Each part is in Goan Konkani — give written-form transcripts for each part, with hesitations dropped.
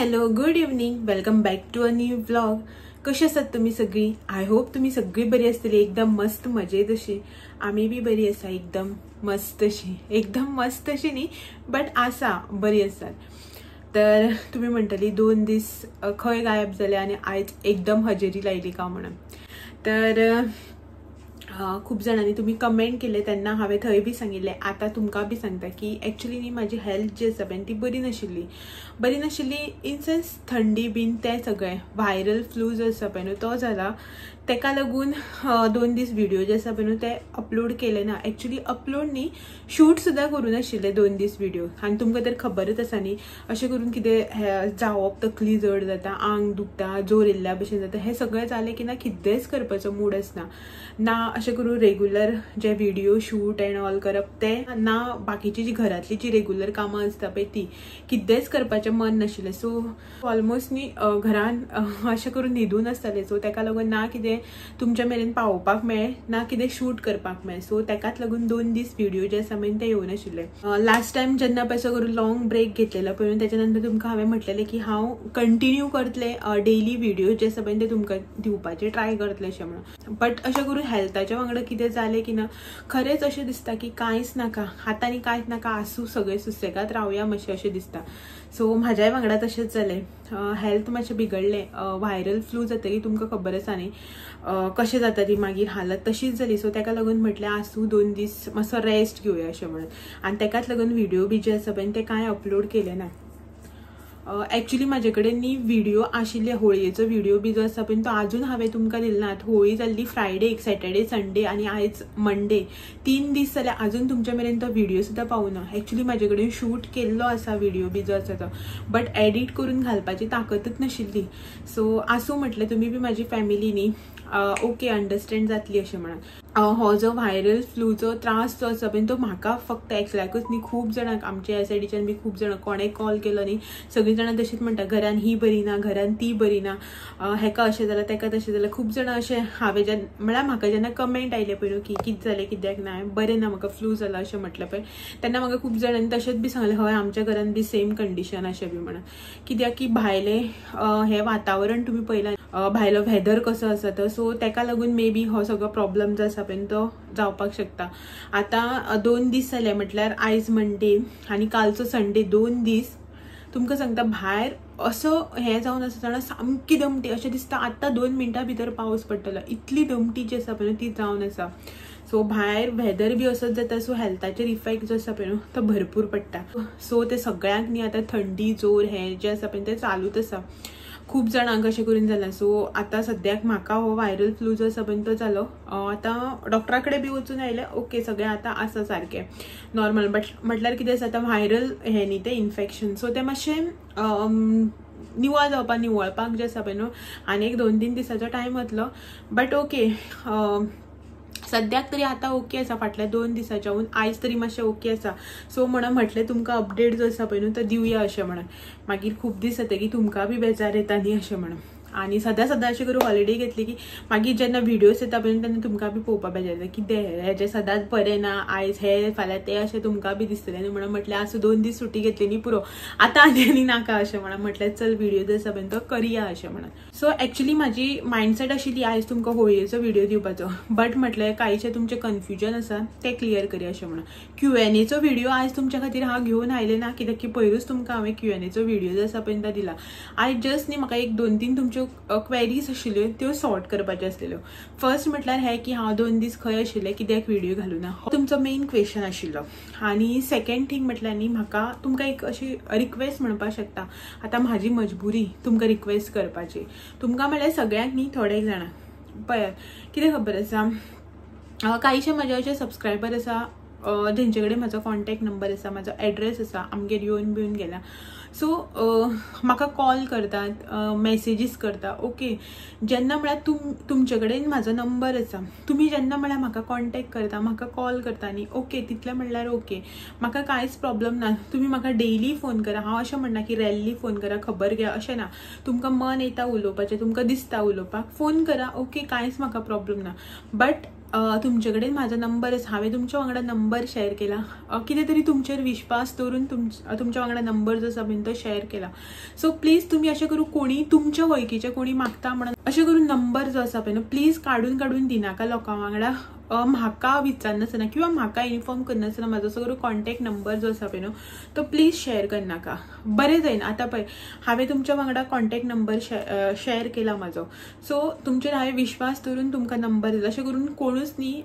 Hello good evening, welcome back to a new vlog. कशी आसात तुमी सगळी? I hope तुमी सगळी बरी आसतली, एकदम मस्त मजेत अशी. आमी बी बरी आसा, एकदम मस्त अशी, एकदम मस्त अशी न्ही बट आसा बरी आसात. तर तुमी म्हणटली 2 दीस खंय गायब जाले आनी आयज एकदम हजेरी लायली का म्हणून. तर खूब जाणांनी तुमी कमेंट केले तेन्ना हांवें थंय बी सांगिल्लें, आतां तुमकां बी सांगता की एक्चुली न्ही म्हाजी हेल्थ जी आसा पळय ती बरी नाशिल्ली. बरी नाशिल्ली इन सेन्स थंडी बीन तें सगळें व्हायरल फ्लू जो आसा पळय न्हू तो जाला, तेका लागून 2 दीस व्हिडियो जे आसा पळय न्हू ते अपलोड केले ना. एक्चुली अपलोड न्ही, शूट सुद्दां करूं नाशिल्ले 2 दीस व्हिडियो. आनी तुमकां तर खबरच आसा न्ही अशें करून कितें जावप, तकली जड जाता, आंग दुखता, जोर येयल्ल्या भशेन जाता, हें सगळें जालें की ना कितेंच करपाचो मूड आसना ना. अशें करून regular J video shoot and all करप ते ना, बाकीची जी घरातली जी रेगुलर कामां आसता पळय ती कितेंच करपाचें मन नाशिल्लें. सो ऑलमोस्ट न्ही घरान अशें करून न्हिदून आसतालें. सो तेका लागून ना कितें तुमच्या मेरेन पावोवपाक मेळ्ळें ना कितें शूट करपाक मेळ्ळें. सो तेकाच लागून 2 दीस व्हिडियो जे आसा पळय ते येवं नाशिल्ले. लास्ट टायम जेन्ना पळय असो करून लॉंग ब्रेक घेतलेलो पळय तेच्या नंतर तुमकां हांवें म्हटलेलें की हांव कंटिन्यू करतलें, डेली व्हिडियो जे आसा पळय ते तुमकां दिवपाचे ट्राय करतलें अशें म्हणून. बट अशें करून हेल्थाच्या वांगडा कितें जालें की ना खरेंच अशें दिसता की कांयच नाका आतां आनी कांयच नाका, आसूं सगळें सुसेगाद रावया मातशें अशें दिसता. सो म्हाज्याय वांगडा तशेंच जालें, हेल्थ मातशें बिगडलें. व्हायरल फ्लू जातकीर तुमकां खबर आसा न्ही कशें जाता ती मागीर हालत तशीच जाली. सो तेका लागून म्हटलें आसूं 2 दीस मातसो रेस्ट घेवया अशें म्हणून. आनी तेकाच लागून व्हिडियो बी जे आसा पळय ते कांय अपलोड केले ना. एक्चुली म्हाजे कडेन न्ही व्हिडियो आशिल्ले, होळयेचो व्हिडियो बी जो आसा पळय तो आजून हांवें तुमकां दिलो ना. होळी जाल्ली फ्रायडे, सॅटर्डे, संडे आनी आयज मंडे, 3 दीस जाले आजून तुमच्या मेरेन तो व्हिडियो सुद्दां पावना. एक्चुली म्हाजे कडेन शूट केल्लो आसा व्हिडियो बी जो आसा तो, बट एडिट करून घालपाची ताकदच नाशिल्ली. सो आसूं म्हटलें तुमी बी म्हाजी फॅमिली न्ही, ओके अंडरस्टँड जातली अशें म्हणून. हो जो व्हायरल फ्लूचो त्रास जो आसा पळय तो म्हाका फक्त एकल्याकूच न्ही, खूब जाणांक आमच्या ह्या सायडीच्यान बी खूब जाणां कोणें कॉल केलो न्ही सगळीं जाणां तशींच म्हणटा घरान ही बरी ना, घरान ती बरी ना, हेका अशें जालां तेका तशें जालां. खूब जाणां अशें हांवें जेन्ना म्हळ्यार म्हाका जेन्ना कमेंट आयले पळय न्हू की कितें जालें कित्याक ना बरें ना म्हाका फ्लू जाला अशें म्हटलें पळय तेन्ना म्हाका खूब जाणांनी तशेंच बी सांगलें हय आमच्या घरान बी सेम कंडिशन अशें बी म्हणून. कित्याक की भायलें हें वातावरण तुमी पळयलां, भायलो वेदर कसो आसा तो, सो तेका लागून मे बी हो सगळो प्रॉब्लम जो आसा पळय तो जावपाक शकता. आतां 2 दीस जाले म्हटल्यार आयज मंडे आनी कालचो संडे, 2 दीस तुमकां सांगता भायर असो हें जावन आसा जाणा, सामकी दमटी अशें दिसता आतां 2 मिनटां भितर पावस पडटलो, इतली दमटी जी आसा पळय ती जावन आसा. सो भायर वेदर बी असोच जाता, सो हेल्थाचेर इफेक्ट जो आसा पळय न्हू तो भरपूर पडटा. सो ते सगळ्यांक न्ही आतां थंडी जोर हें जें आसा पळय तें चालूच आसा, खूब जाणांक अशें करून जालां. सो आतां सद्याक म्हाका हो व्हायरल फ्लू जो आसा पळय तो जालो. आतां डॉक्टरा कडेन बी वचून आयलें, ओके सगळें आतां आसा सारकें नॉर्मल. बट म्हटल्यार कितें आसा आतां व्हायरल हें न्ही तें इन्फेक्शन, सो तें मातशें निवळ जावपाक निवळपाक जें आसा पळय न्हू आनी एक 2-3 दिसाचो टायम वतलो. बट ओके सद्याक तरी आतां ओके आसा, फाटल्या 2 दिसाच्याहून आयज तरी मातशें ओके आसा. सो म्हणून म्हटलें तुमकां अपडेट जो आसा पळय न्हू तो दिवया अशें म्हणून. मागीर खूब दीस जातकीर तुमकां बी बेजार येता न्ही अशें म्हणून. आनी सदां सदां अशें करून हॉलिडे घेतली की मागीर जेन्ना व्हिडियोज येता पळय तेन्ना तुमकां बी पळोवपा बेजार येता कितें हेजें सदांच बरें ना, आयज हें फाल्यां तें अशें तुमकां बी दिसतलें न्ही. म्हणून म्हटलें आसूं 2 दीस सुटी घेतली न्ही पुरो, आतां आनी आनी नाका अशें म्हणून म्हटलें चल व्हिडियो जो आसा पळय तो करया अशें म्हणून. सो एक्चुली म्हाजी मायंडसेट आशिल्ली आयज तुमकां होळयेचो व्हिडियो दिवपाचो, बट म्हटलें कांयचें तुमचें कन्फ्युजन आसा तें क्लियर करया अशें म्हणून. क्यू एन एचो व्हिडियो आयज तुमच्या खातीर हांव घेवन आयलें ना, कित्याक की पयरूच तुमकां हांवें क्यू एन एचो व्हिडियो जो आसा पळय तो दिला. आयज जस्ट न्ही म्हाका एक 2-3 तुमच्यो क्वेरीज आशिल्ल्यो त्यो सॉर्ट करपाच्यो आसलेल्यो. फर्स्ट म्हटल्यार हें की हांव 2 दीस खंय आशिल्लें कित्याक व्हिडियो घालूं ना, हो तुमचो मेन क्वेश्चन आशिल्लो. आनी सेकंड थींग म्हटल्यार न्ही म्हाका तुमकां एक अशी रिक्वेस्ट म्हणपाक शकता, आतां म्हाजी मजबुरी तुमकां रिक्वेस्ट करपाची, तुमकां म्हळ्यार सगळ्यांक न्ही थोडे जाणां पळयात कितें खबर आसा, कांयशे म्हाजे अशे सबस्क्रायबर आसा जेंचे कडेन म्हाजो कॉन्टेक्ट नंबर आसा, म्हाजो एड्रेस आसा, आमगेर येवन बिवन गेला. सो म्हाका कॉल करतात, मॅसेजीस करता. ओके जेन्ना म्हळ्यार तुमचे कडेन म्हाजो नंबर आसा, तुमी जेन्ना म्हळ्यार म्हाका कॉन्टेक्ट करता, म्हाका कॉल करता न्ही, ओके तितलें म्हणल्यार ओके म्हाका कांयच प्रॉब्लम ना. तुमी म्हाका डेली फोन करा, हांव अशें म्हणना की रॅरली फोन करा खबर घे अशें ना. तुमकां मन येता उलोवपाचें, तुमकां दिसता उलोवपाक, फोन करा, ओके कांयच म्हाका प्रॉब्लम ना. बट तुमचे कडेन म्हाजो नंबर आसा, हांवें तुमच्या वांगडा नंबर शेअर केला, कितें तरी तुमचेर विश्वास दवरून तुमच्या वांगडा नंबर जो आसा पळय तो शेअर केला. सो प्लीज तुमी अशें करून कोणी तुमच्या वळखीचे कोणी मागता म्हणून अशें करून नंबर जो आसा पळय न्हू प्लीज काडून काडून दिनाका लोकां वांगडा, म्हाका विचारनासतना किंवा म्हाका इन्फॉर्म करनासतना म्हाजो असो करून कॉन्टॅक्ट नंबर जो आसा पळय न्हू तो प्लीज शेअर करनाका. बरें जायना. आतां पळय हांवें तुमच्या वांगडा कॉन्टॅक्ट नंबर शेअर केला म्हाजो, सो तुमचेर हांवें विश्वास दवरून तुमकां नंबर दिला. अशें करून कोणूच न्ही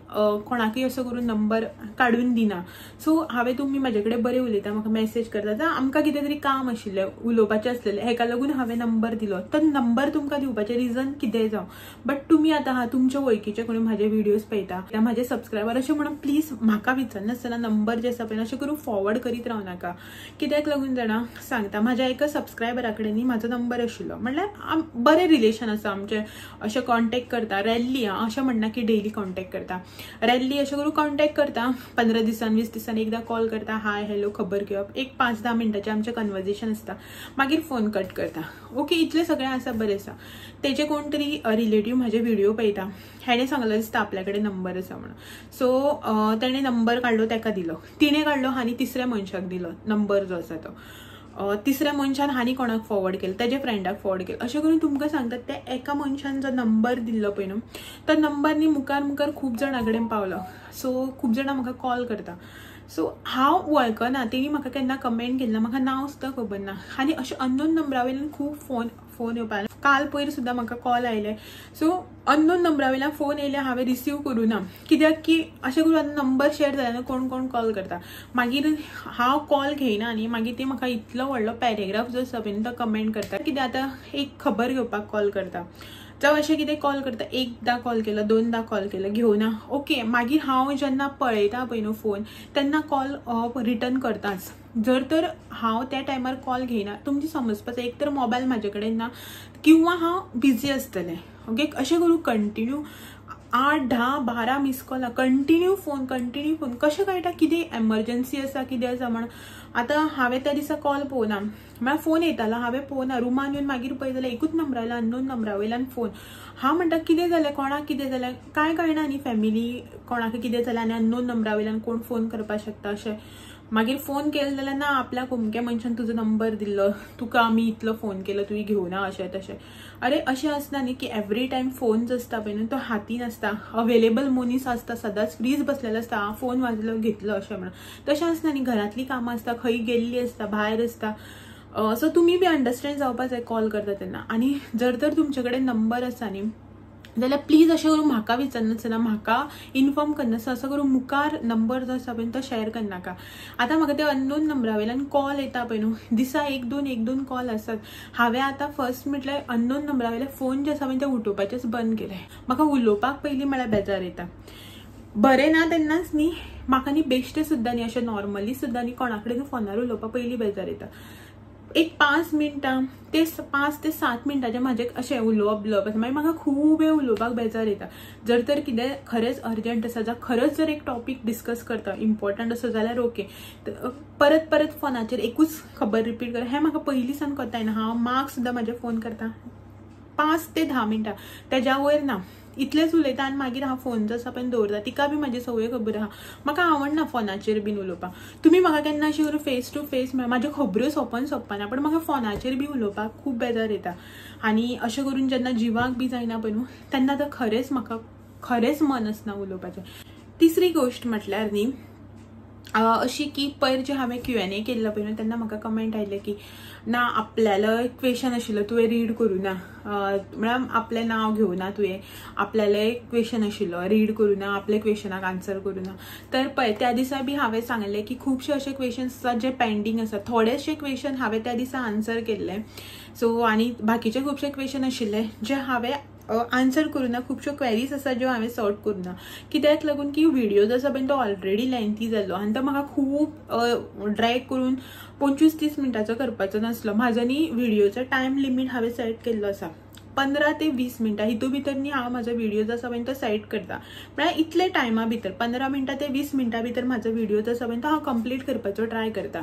कोणाकय असो करून नंबर काडून दिना. सो हांवें तुमी म्हाजे कडेन बरें उलयता, म्हाका मॅसेज करता, जाल्यार आमकां कितें तरी काम आशिल्लें, उलोवपाचें आसलेलें, हेका लागून हांवें नंबर दिलो. तर नंबर तुमकां दिवपाचें रिजन कितेंय जावं, बट तुमी आतां हा तुमच्या वळखीचे कोणी म्हाजे व्हिडियोज पळयता, म्हाजे सबस्क्रायबर अशें म्हणून प्लीज म्हाका विचारनासतना नंबर जे आसा पळय अशें करून फॉरवर्ड करीत रावनाका. कित्याक लागून जाणा सांगता, म्हाज्या एका सबस्क्रायबरा कडेन न्ही म्हाजो नंबर आशिल्लो, म्हणल्यार बरें रिलेशन आसा आमचें, अशें कॉन्टेक्ट करता रॅरली, अशें म्हणना की डेली कॉन्टेक्ट करता, रॅरली अशें करून कॉन्टेक्ट करता, 15 दिसान 20 दिसान एकदां कॉल करता, हाय हॅलो खबर घेवप, एक 5-10 मिनटाचें आमचें कन्वर्जेशन आसता, मागीर फोन कट करता. ओके, इतलें सगळें आसा, बरें आसा. तेजे कोण तरी रिलेटीव म्हाजे व्हिडियो पळयता, हेणें सांगलें दिसता आपल्या कडेन नंबर आसा म्हणून. सो तेणें नंबर काडलो, तेका दिलो, तिणें काडलो आनी तिसऱ्या मनशाक दिलो नंबर जो आसा तो. तिसऱ्या मनशान आनी कोणाक फॉरवर्ड केलो, तेजे फ्रेंडाक फॉरवर्ड केलो. अशें करून तुमकां सांगतात ते एका मनशान जो नंबर दिल्लो पळय न्हू तो नंबर न्ही मुखार मुखार खूब जाणां कडेन पावलो. सो खूब जाणां म्हाका कॉल करता. सो हांव वळखना, तेणी म्हाका केन्ना कमेंट केली ना, म्हाका नांव सुद्दां खबर ना, आनी अशें अननोन नंबरा वयल्यान खूब फोन येवपाक. काल पयर सुद्दां म्हाका कॉल आयले. सो अननोन नंबरा वयल्यान फोन येयले, हांवें रिसीव करूं ना, कित्याक की अशें करून आतां नंबर शेअर जाल्यार कोण कोण कॉल करता, मागीर हांव कॉल घेयना न्ही, मागीर ती म्हाका इतलो व्हडलो पॅरेग्राफ जो आसा पळय तो कमेंट करता. कित्याक आतां एक खबर घेवपाक कॉल करता, जावं अशें कितें कॉल करता, एकदां कॉल केलो, दोनदां कॉल केलो, घेवना, ओके. मागीर हांव जेन्ना पळयता पळय न्हू फोन तेन्ना कॉल रिटर्न करताच. जर तर हांव त्या टायमार कॉल घेयना, तुमची समजपाचें एक तर मोबायल म्हाजे कडेन ना किंवा हांव बिजी आसतलें. ओके, अशें करून continue 8, 10, 12 miss call, continue phone, continue phone, कशें कळटा कितें एमर्जन्सी आसा कितें आसा म्हण. आतां हांवें त्या दिसा कॉल पळोवना, म्हळ्यार फोन येतालो हांवें पळोवना, रुमान येवन मागीर पळय जाल्यार एकूच नंबरा वयल्यान अननोन नंबरा वयल्यान फोन. हांव म्हणटा कितें जालें, कोणाक कितें जालें कांय कळना न्ही, फॅमिली कोणाक कितें जालें आनी अननोन नंबरा वयल्यान कोण फोन करपाक शकता अशें. मागीर फोन केलो जाल्यार ना आपल्याक अमक्या मनशान तुजो नंबर दिल्लो, तुका आमी इतलो फोन केलो तुवें घेवना अशें तशें. अरे अशें आसना न्ही की एवरी टायम फोन जो आसता पळय न्हू तो हातीन आसता, अवेलेबल मनीस आसता, सदांच फ्रीज बसलेलो आसता, फोन वाजलो घेतलो अशें म्हणून. तशें आसना न्ही, घरांतलीं कामां आसता, खंय गेल्ली आसता, भायर आसता. सो तुमी बी अंडरस्टँड जावपा जाय कॉल करता तेन्ना. आनी जर तर तुमचे कडेन नंबर आसा न्ही जाल्यार प्लीज अशें करून म्हाका विचारनासतना, म्हाका इन्फॉर्म करनासतना असो करून मुखार नंबर जो आसा पळय तो शेअर करनाका. आतां म्हाका ते अननोन नंबरा वयल्यान कॉल येता पळय न्हू, दिसा 1, 2, 1, 2 कॉल आसतात. हांवें आतां फर्स्ट म्हटल्यार अननोन नंबरा वयल्यान फोन जे आसा पळय ते उठोवपाचेच बंद केलें. म्हाका उलोवपाक पयलीं म्हळ्यार बेजार येता, बरें ना तेन्नाच न्ही म्हाका न्ही बेश्टें सुद्दां न्ही अशें नॉर्मली सुद्दां न्ही कोणा कडेन फोनार उलोवपाक पयलीं बेजार येता. एक 5 मिनटां ते 5 ते 7 मिनटाचें म्हाजें अशें उलोवप बिलोवप आसा, मागीर म्हाका खूब वेळ उलोवपाक बेजार येता. जर तर कितें खरेंच अर्जंट आसा, जावं खरेंच जर एक टॉपीक डिस्कस करता इम्पॉर्टंट आसा जाल्यार ओके, परत परत फोनाचेर एकूच खबर रिपीट कर हें म्हाका पयलीं सावन कोत्ता येना. हांव माक सुद्दां म्हाजे फोन करता 5 ते 10 मिनटां, तेज्या वयर ना, इतलेंच उलयता आनी मागीर हांव फोन जो आसा पळय दवरता. तिका बी म्हाजी संवय खबर आहा, म्हाका आवडना फोनाचेर बीन उलोवपाक. तुमी म्हाका केन्ना अशें करून फेस टू फेस म्हाज्यो खबऱ्यो सोंपन सोंपना, पण म्हाका फोनाचेर बी उलोवपाक खूब बेजार येता. आनी अशें करून जेन्ना जिवाक बी जायना पळय न्हू तेन्ना तर खरेंच म्हाका खरेंच मन आसना उलोवपाचें. तिसरी गोश्ट म्हटल्यार न्ही अशी की पयर जे हांवें Q&A केल्लो पळय न्हू तेन्ना म्हाका कमेंट आयले की ना आपल्यालो एक क्वेशन आशिल्लो तुवें रीड करूं ना, म्हळ्यार आपलें नांव घेवना तुवें, आपल्यालो एक क्वेशन आशिल्लो रीड करूं ना, आपल्या क्वेशनाक आन्सर करूं ना. तर पळय त्या दिसा बी हांवें सांगलें की खुबशे अशे क्वेशन्स आसात जे पेंडींग आसा, थोडेशे क्वेशन हांवें त्या दिसा आन्सर केल्ले. सो आनी बाकीचे खुबशे क्वेशन आशिल्ले जे हांवें आन्सर करूं ना, खुबश्यो क्वेरीज आसा ज्यो हांवें सॉर्ट करूं ना, कित्याक लागून की व्हिडियो जो आसा पळय तो ऑलरेडी लेंथी जाल्लो आनी तो म्हाका खूब ड्रॅग करून 25-30 मिनटाचो करपाचो नासलो. म्हाजो न्ही व्हिडियोचो टायम लिमीट हांवें सेट केल्लो आसा 15 ते 20 मिनटां, हितू भितर न्ही हांव म्हाजो व्हिडियो जो आसा पळय तो सेट करता. म्हळ्यार इतले टायमा भितर 15 मिनटां ते 20 मिनटां भितर म्हाजो व्हिडियो जो आसा पळय तो हांव कंप्लीट करपाचो ट्राय करता.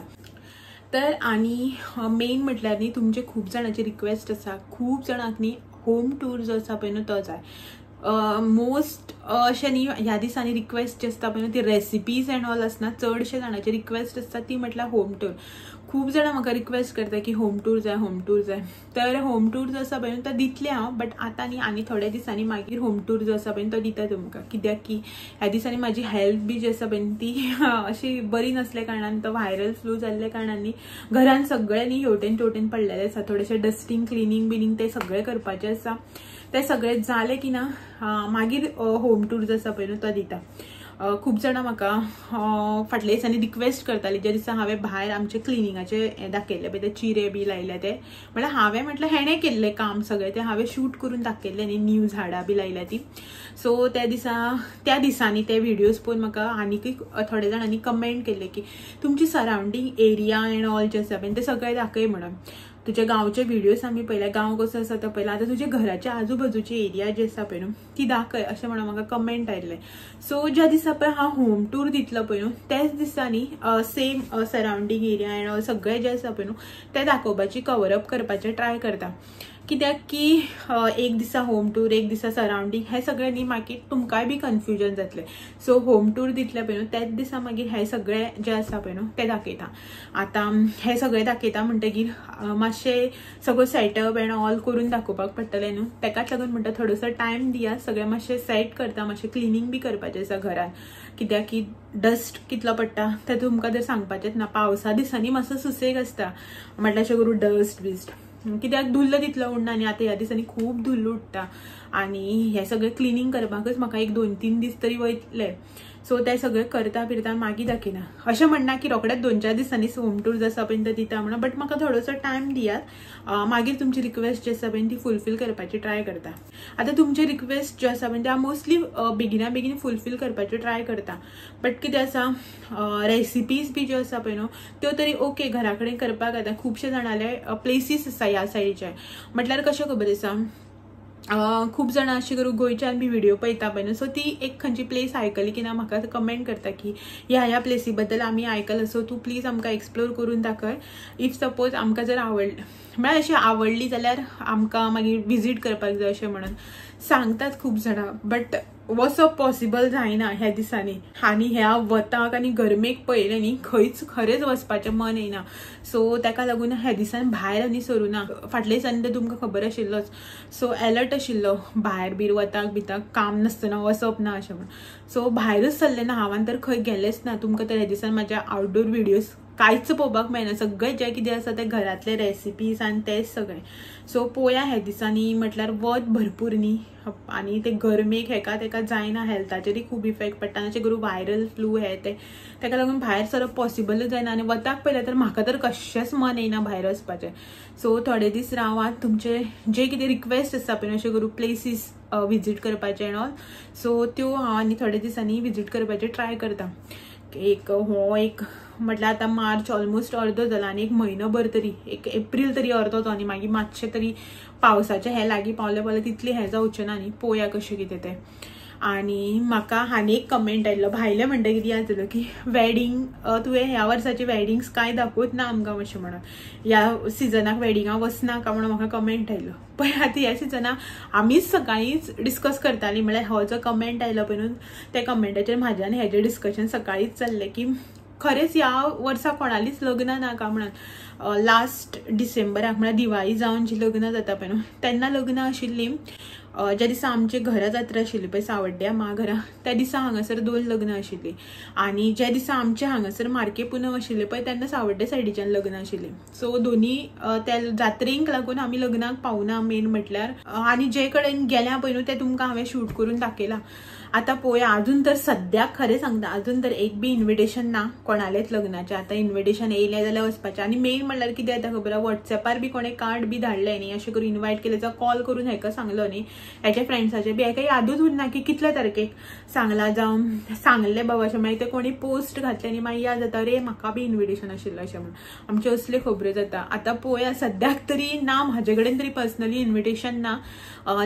तर आनी मेन म्हटल्यार न्ही तुमचे खूब जाणांची रिक्वेस्ट आसा, खूब जाणांक न्ही होम टूर जो आसा पळय न्हू तो जाय. मोस्ट अशें न्ही ह्या दिसांनी रिक्वेस्ट जी आसता पळय ती रेसिपीज एंड ऑल आसना, चडशे जाणांची रिक्वेस्ट आसता ती म्हटल्यार होम टूर. खूब जाणां म्हाका रिक्वेस्ट करता की होम टूर जाय, होम टूर जाय. तर होम टूर जो आसा पळय तो दितलें हांव, बट आतां न्ही आनी थोड्या दिसांनी मागीर होम टूर जो आसा पळय तो दिता तुमकां. कित्याक की ह्या दिसांनी म्हाजी हेल्थ बी जी आसा पळय ती अशी बरी नासल्या कारणान, तो व्हायरल फ्लू जाल्ल्या कारणान न्ही घरान सगळें न्ही हेवटेन तेवटेन पडलेलें आसा. थोडेशें डस्टींग क्लिनींग बिनींग तें सगळें करपाचें आसा. तें सगळें जालें की ना मागीर होम टूर जो आसा पळय तो दिता. खूब जाणां म्हाका फाटल्या दिसांनी रिक्वेस्ट करताली, ज्या दिसा हांवें भायर आमचे क्लिनिंगाचे हें दाखयल्लें पळय, ते चिरे बी लायले ते, म्हळ्यार हांवें म्हटलें हेणें केल्लें काम सगळें तें हांवें शूट करून दाखयल्लें न्ही, न्यू झाडां बी लायल्या ती. सो त्या दिसांनी ते व्हिडियोज पळोवन म्हाका आनीकय थोड्या जाणांनी कमेंट केल्ले की तुमची सरावंडींग एरिया एंड ऑल जे आसा पळय ते सगळें दाखय म्हणून. तुज्या गांवचे व्हिडियोज आमी पळयल्या, गांव कसो आसा तो पळयला, आतां तुज्या घराच्या आजूबाजूची एरिया जी आसा पळय न्हू ती दाखय अशें म्हणून म्हाका कमेंट आयिल्लें. सो ज्या दिसा पळय हांव होम टूर दितलो पळय न्हू त्याच दिसांनी same surrounding area and all सगळें जें आसा पळय न्हू तें दाखोवपाची, कवर अप करपाचें ट्राय करता. कित्याक की एक दिसा होम टूर, एक दिसा सरावंडींग, हें सगळें न्ही मागीर तुमकांय बी कन्फ्युजन जातलें. सो होम टूर दितलें पळय न्हू त्याच दिसा मागीर हें सगळें जें आसा पळय न्हू तें दाखयता. आतां हें सगळें दाखयता म्हणटगीर मातशें सगळो सेटअप एंड ऑल करून दाखोवपाक पडटलें न्हू, तेकाच लागून म्हणटा थोडोसो टायम दिया, सगळें मातशें सेट करता, मातशें क्लिनींग बी करपाचें आसा घरान. कित्याक की डस्ट कितलो पडटा तें तुमकां जर सांगपाचेंच ना. पावसा दिसांनी मातसो सुसेग आसता म्हटल्यार अशें करून डस्ट बिस्ट, कित्याक धुल्ल तितलो उरना आनी आतां ह्या दिसांनी खूब धुल्ल उडटा आनी हें सगळें क्लिनींग करपाकच म्हाका 1-2-3 दीस तरी वयतले. सो तें सगळें करता फिरता मागीर दाखयना. अशें म्हणना की रोखडेच 2-4 दिसांनी होम टूर जो आसा पळय तो दिता म्हणून, बट म्हाका थोडोसो टायम दियात, मागीर तुमची रिक्वेस्ट जी आसा पळय ती फुलफील करपाची ट्राय करता. आतां तुमची रिक्वेस्ट जी आसा पळय ती हांव मोस्टली बेगिना बेगीन फुलफील करपाची ट्राय करता. बट कितें आसा, रेसिपीज बी ज्यो आसा पळय न्हू त्यो तरी ओके घरा कडेन करपाक जाता. खुबशे जाणांले प्लेसीस आसा ह्या सायडीचे, म्हटल्यार कशें खबर आसा, खूब जाणां अशें करून गोंयच्यान बी व्हिडियो पळयता पळय न्हू, सो ती एक खंयची प्लेस आयकली की ना म्हाका कमेंट करता की ह्या ह्या प्लेसी बद्दल आमी आयकलां, सो तूं प्लीज आमकां एक्सप्लोर करून दाखय. If suppose आमकां जर आवडली, म्हळ्यार अशी आवडली जाल्यार आमकां मागीर विजीट करपाक जाय अशें म्हणून सांगतात खूब जाणां, बट वचप पॉसिबल जायना ह्या दिसांनी. आनी ह्या वताक आनी गरमेक पळयलें न्ही खंयच खरेंच वचपाचें मन येयना. सो ताका लागून ह्या दिसान भायर आनी सरूना. फाटल्या दिसांनी तर तुमकां खबर आशिल्लोच, सो एलर्ट आशिल्लो भायर बीर वताक बिताक काम नासतना वचप ना अशें म्हणून. सो भायरच सरलें ना हांवें, तर खंय गेलेंच ना. तुमकां तर ह्या दिसान म्हाज्या आउटडोर व्हिडियोज कांयच पळोवपाक मेळना, सगळें जें कितें आसा तें घरांतले रेसिपीज आनी तेंच सगळें. सो पोया ह्या दिसांनी म्हटल्यार वत भरपूर न्ही आनी ते गरमेक हेका तेका जायना, हेल्थाचेरय खूब इफेक्ट पडटा, अशें करून व्हायरल फ्लू हे ते, तेका लागून भायर सरप पॉसिबलूच जायना. आनी वताक पळयल्यार तर म्हाका तर कशेंच मन येयना भायर वचपाचें. सो थोडे दीस रावात, तुमचे जे कितें रिक्वेस्ट आसता पळय अशें करून प्लेसीस विजीट करपाचें एंड ऑल, सो त्यो हांव आनी थोडे दिसांनी विजीट करपाचें ट्राय करता. एक हो एक म्हटल्यार आतां मार्च ऑलमोस्ट अर्दो जाला आनी एक म्हयनोभर तरी, एक एप्रील तरी अर्दो तो, आनी मागीर मातशें तरी पावसाचें हें लागीं पावलें पावलें तितलें हें जावचें ना न्ही, पोवया कशें कितें तें. आनी म्हाका आनी एक कमेंट आयिल्लो भायलें म्हणटकीर याद जालो की वेडींग तुवें ह्या वर्साची वेडिंग्स कांय दाखोवच ना आमकां अशें म्हणून, ह्या सिजनाक वेडिंगाक वचनाका म्हणून म्हाका कमेंट आयलो. पळय आतां ह्या सिजनाक आमीच सकाळींच डिस्कस करतालीं, म्हळ्यार हो जो कमेंट आयलो पळय न्हू त्या कमेंटाचेर म्हाज्या आनी हेजें डिस्कशन सकाळींच चल्लें की खरेंच ह्या वर्सा कोणालीच लग्नां नाका म्हणून. लास्ट डिसेंबराक म्हळ्यार दिवाळी जावन जी लग्नां जाता पळय न्हू तेन्ना लग्नां आशिल्लीं. ज्या दिसा आमच्या घरा जात्रा आशिल्ली पळय सावड्ड्या मा घरा, त्या दिसा हांगासर 2 लग्नां आशिल्लीं. आनी ज्या दिसा आमच्या हांगासर मार्के पुनव आशिल्ली पळय तेन्ना सावड्डे सायडीच्यान लग्नां आशिल्लीं. सो दोनी त्या जात्रेंक लागून आमी लग्नाक पावना मेन म्हटल्यार. आनी जे कडेन गेल्या पळय न्हू तें तुमकां हांवें शूट करून दाखयलां. आतां पळोवया, अजून तर सद्याक खरें सांगता अजून तर एक बी इन्विटेशन ना कोणालेच लग्नाचें. आतां इन्विटेशन येयलें जाल्यार वचपाचें. आनी मेन म्हणल्यार कितें जाता खबर आसा, वॉट्सॅपार बी कोणें कार्ड बी धाडलें न्ही अशें करून इन्वायट केलें जावं कॉल करून हेका सांगलो न्ही हेच्या फ्रेंड्साचे बी, हेका यादूच उरना की कितल्या तारखेक सांगलां जावं सांगलें बाबा अशें. मागीर ते कोणी पोस्ट घातले न्ही मागीर याद जाता अरे म्हाका बी इन्विटेशन आशिल्लें अशें म्हणून. आमच्यो असल्यो खबऱ्यो जाता. आतां पळोवया, सद्याक तरी ना म्हाजे कडेन तरी पर्सनली इन्विटेशन ना.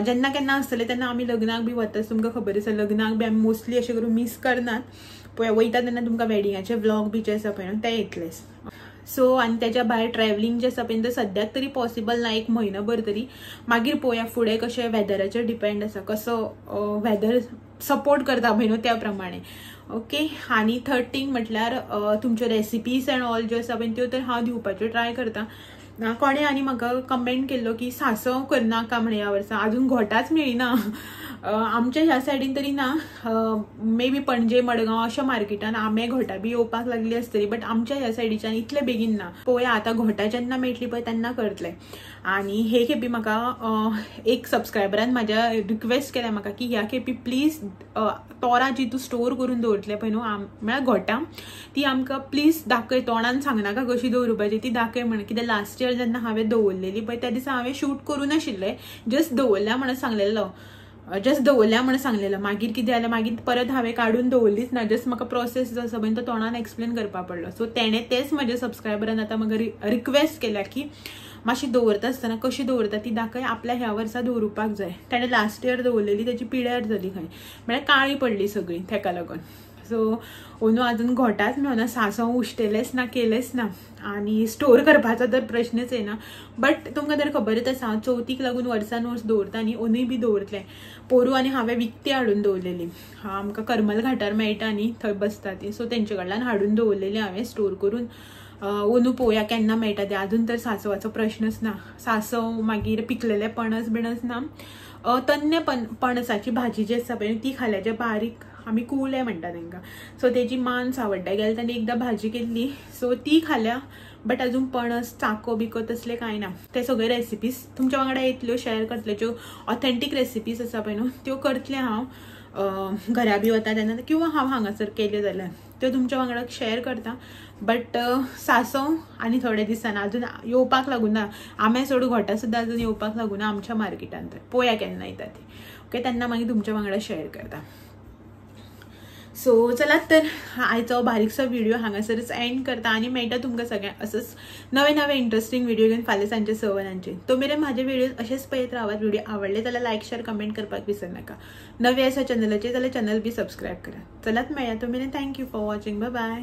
जेन्ना केन्ना आसतलें तेन्ना आमी लग्नाक बी वता, तुमकां खबर आसा लग्नाक बी आमी मोस्टली अशें करून मीस करनात. पळय वयता तेन्ना तुमकां वेडिंगाचे व्लॉग बी जे आसा पळय न्हू ते येतलेच. सो आनी त्याच्या भायर ट्रॅवलिंग जें आसा पळय तें सद्याक तरी पॉसिबल ना, एक म्हयनोभर तरी. मागीर पळोवया फुडें कशें वेदराचेर डिपेंड आसा, कसो वेदर सपोर्ट करता पळय न्हू त्या प्रमाणे. ओके, आनी थर्ड थींग म्हटल्यार तुमच्यो रेसिपीज एंड ऑल ज्यो आसा पळय त्यो तर हांव दिवपाच्यो ट्राय करता. कोणें आनी म्हाका कमेंट केल्लो की सांसव करनाका म्हण ह्या वर्सा, अजून घोटाच मेळना आमच्या ह्या सायडीन तरी ना, मे बी पणजे मडगांव अशा मार्केटान आंबे घोटां बी येवपाक लागली आसतली, बट आमच्या ह्या सायडीच्यान इतले बेगीन ना. पळोवया आतां घोटां जेन्ना मेळटली पळय तेन्ना करतले. आनी हे खेपी म्हाका एक सबस्क्रायबरान म्हाज्या रिक्वेस्ट केल्या म्हाका की ह्या खेपी प्लीज तोरां जी तूं स्टोर करून दवरतले पळय न्हू म्हळ्यार घोटां ती आमकां प्लीज दाखय, तोंडान सांगनाका कशी दवरुपाची ती दाखय म्हण. कित्याक लास्ट इयर जेन्ना हांवें दवरलेली पळय त्या दिसा हांवें शूट करूं नाशिल्लें, जस्ट दवरल्या म्हणून सांगलेलो, जस्ट दवरल्या म्हणून सांगलेलो. मागीर कितें जालें, मागीर परत हांवें काडून दवरलीच ना, जस्ट म्हाका प्रोसेस जो आसा पळय तो तोंडान एक्सप्लेन करपा पडलो. सो तेणें तेच म्हज्या सबस्क्रायबरान आतां म्हाका रिक्वेस्ट केल्या की मातशी दवरता आसतना कशी दवरता ती दाखय, आपल्या ह्या वर्सा दवरुपाक जाय. तेणें लास्ट इयर दवरलेली तेजी पिड्यार जाली खंय, म्हळ्यार काळी पडली सगळी तेका लागून. सो अंदू अजून घोटाच मेळना, सांसव उश्टेलेच ना, केलेच ना, आनी स्टोर करपाचो तर प्रश्नच येना. बट तुमकां तर खबरच आसा हांव चवथीक लागून वर्सान वर्स दवरता न्ही, अंदूय बी दवरतलें. पोरूं आनी हांवें विकती हाडून दवरलेली, आमकां करमल घाटार मेळटा न्ही थंय बसता ती, सो तेंचे कडल्यान हाडून दवरलेली हांवें स्टोर करून. अंदू पळोवया केन्ना मेळटा ते, अजून तर सांसवाचो प्रश्नच ना. सांसव मागीर पिकलेले पणस बिणस ना, तन्ने पणसाची भाजी जी आसा पळय ती खाल्याचे बारीक आमी कुवले म्हणटा तांकां, सो तेजी मान सावड्ड्या गेल्या तांणी एकदां भाजी केल्ली, सो ती खाल्या. बट अजून पणस चाको बिको तसले कांय ना. ते सगळे रेसिपीज तुमच्या वांगडा येतल्यो, शेअर करतले, ज्यो ऑथेंटीक रेसिपीज आसा पळय न्हू त्यो करतले हांव घरा बी वता तेन्ना, किंवा हांव हांगासर केल्यो जाल्यार त्यो तुमच्या वांगडा शेअर करता. बट सांसव आनी थोडे दिसान अजून येवपाक लागूना, आंबे सोड घोटां सुद्दां अजून येवपाक लागूना आमच्या मार्केटान, तर पळोवया केन्ना येता ती. ओके, तेन्ना मागीर तुमच्या वांगडा शेअर करता. सो चलात तर आयचो बारीकसो व्हिडिओ हांगासरच एंड करता आनी मेळटा तुमकां सगळ्यांक असोच नवे नवे इंट्रस्टिंग व्हिडिओ घेवन फाल्यां सांजचे 6 वरांचेर. तो मेरेन म्हाजे व्हिडिओ अशेच पळयत रावात. व्हिडिओ आवडले जाल्यार लायक शेअर कमेंट करपाक विसरनाका. नवे आसा चॅनलाचेर जाल्यार चॅनल बी सबस्क्रायब करा. चलात मेळया, तो मेरेन thank you for watching, bye bye.